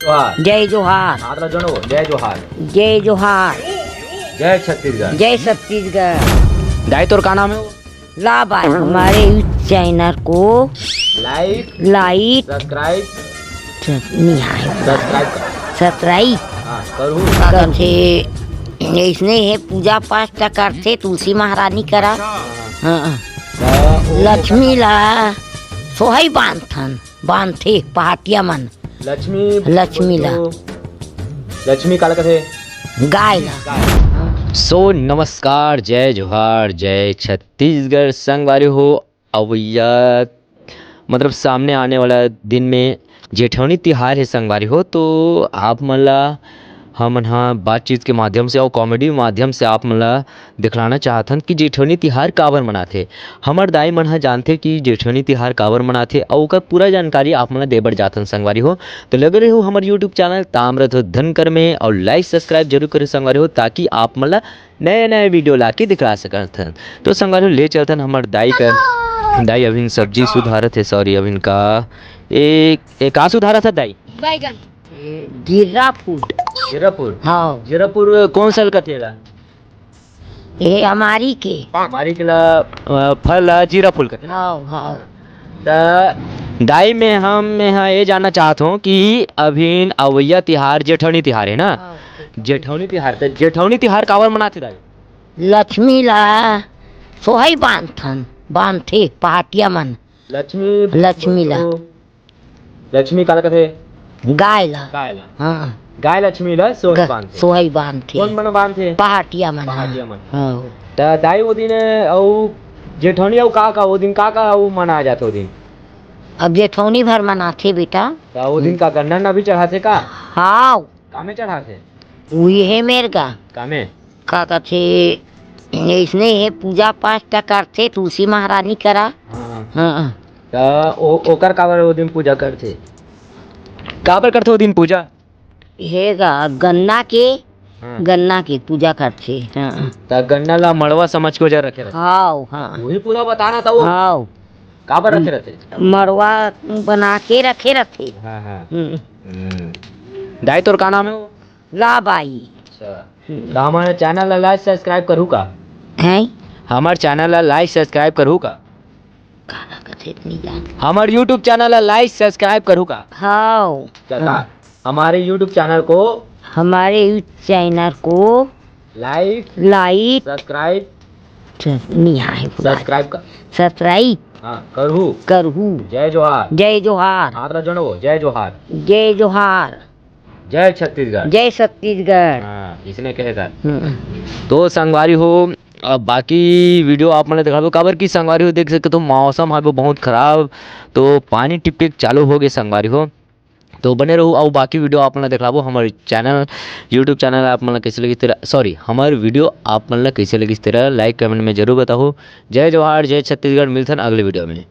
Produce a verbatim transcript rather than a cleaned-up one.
जोहार। जय जोहार। हाथ ला जोड़ो, जय जोहार। जय जोहार। जय छत्तीसगढ़। जय छत्तीसगढ़। दाई, तोर का नाम हे? ला भाई, हमारे इस चैनल को लाइक, लाइक, सब्सक्राइब। नहीं आए। सब्सक्राइब कर। सब्सक्राइब। हाँ, करू। का कथे, इसने हे पूजा पाठ त करथे तुलसी महारानी करा। हाँ। हाँ। त ओ लक्ष्मी ला सोहई बांधथन, बांधथे पहाटिया मन। लक्ष्मी, लक्ष्मी ला। तो लक्ष्मी काला कथे? गाय ला। गाय। So, नमस्कार, जय जोहार, जय छत्तीसगढ़ संगवारी हो। अवइया, मतलब, सामने आने वाला दिन में जेठौनी तिहार हे संगवारी हो, तो आप मन ला हमन ह बातचीत के माध्यम से अउ comedy माध्यम से आप मन ला दिखलाना चाहथन कि जेठौनी तिहार काबर मनाथे। हमर दाई मन ह जानथे कि जेठौनी तिहार काबर मनाथे अउ ओकर पूरा जानकारी आप मन ला दे बर जाथन संगवारी हो। तो लगे रहू हमर YouTube चैनल ताम्रध्वज धनकर में अउ like सब्सक्राइब जरूर करू संगवारी हो, ताकि आप मन ला नए नए वीडियो ला के दिखला सकथन। तो संगवारी हो, ले चलथन हमर दाई कर। दाई अभिन सब्जी सुधारत हे, सॉरी, अभिन का, ए, ए, का सुधारत हे दाई? बैगन। ए, जीराफुल। जीराफुल? हाँ। जीराफुल कौन सा कथे ला? ए, अमारी के। अमारी के ला, अ, फल ला जीराफुल कथे। हाँ, हाँ। त दाई, मैं हम, मैं ह ये जानना चाहत हूँ कि अभिन अवइया तिहार जेठौनी तिहार हे ना? हाँ। जेठौनी तिहार, त जेठौनी तिहार काबर मनाथे दाई? लक्ष्मी ला सोहई बांधथन, बांधथे पहाटिया मन। लक्ष्मी, लक्ष्मी ला। तो लक्ष्मी काला कथे? गाय ला। गाय ला। हाँ। गाय लक्ष्मी ला सोहई ग-, बांधथे। सोहई बांधथे। कोन मन बांधथे? पहाटिया मन ह। पहाटिया मन। हाँ। त दाई, ओ दिन अउ जेठौनी अउ का का, ओ दिन का का अउ मनाए जाथे ओ दिन? अब जेठौनी भर मनाथे बेटा। त ओ दिन का गन्ना ना भी चढ़ाथे का? हाँ। कामे चढ़ाथे? उही हे मेर गा। कामे? का कथे, इसने हे पूजा पाठ त करथे तुलसी महारानी करा। हाँ। हाँ। त ओ-, ओकर काबर ओ दिन पूजा करथे? काबर करथे ओ दिन पूजा? हे गा, गन्ना के, हाँ। गन्ना के पूजा करथे। हाँ। त गन्ना ला मड़वा समझ के ओजर रखे रथे? हाँ, हाँ। उही पूरा बताना था वो। हाँ। काबर रखे रथे? मड़वा बना के रखे रथे। हाँ, हाँ। हम्म। हम्म। दाई, तोर का नाम हे वो? ला बाई। अच्छा। हम्म। त हमर चैनल ला like सब्सक्राइब करहू का? हैं? हमर चैनल ला like सब्सक्राइब करहू का? काला कथे, नहीं जान। हमर YouTube चैनल ला like सब्सक्राइब करहू का? हाँ। क्या का? हाँ। हमारे YouTube चैनल को, हमारे YouTube चैनल को like, like, सब्सक्राइब, नहीं आए, सब्सक्राइब कर। सब्सक्राइब। हाँ, करहू। करहू। जय जोहार। जय जोहार। हाथ ला जोड़ो, जय जोहार। जय जोहार। जय छत्तीसगढ़। जय छत्तीसगढ़। हाँ, इसने कहे था। हम्म। तो संगवारी हो, अब बाकी वीडियो आप मन ला दिखाबो, काबर कि संगवारी हो देख सकत हो मौसम हे वो बहुत खराब, तो पानी टिपके चालू हो गे संगवारी हो। तो बने रहू, अउ बाकी वीडियो आप मन ला दिखाबो। हमर चैनल, YouTube चैनल आप मन ला कइसे लगिस तेला, सॉरी, हमर वीडियो आप मन ला कइसे लगिस तेला like कमेंट में जरूर बताहू। जय जोहार, जय छत्तीसगढ़, मिलथन अगले वीडियो में।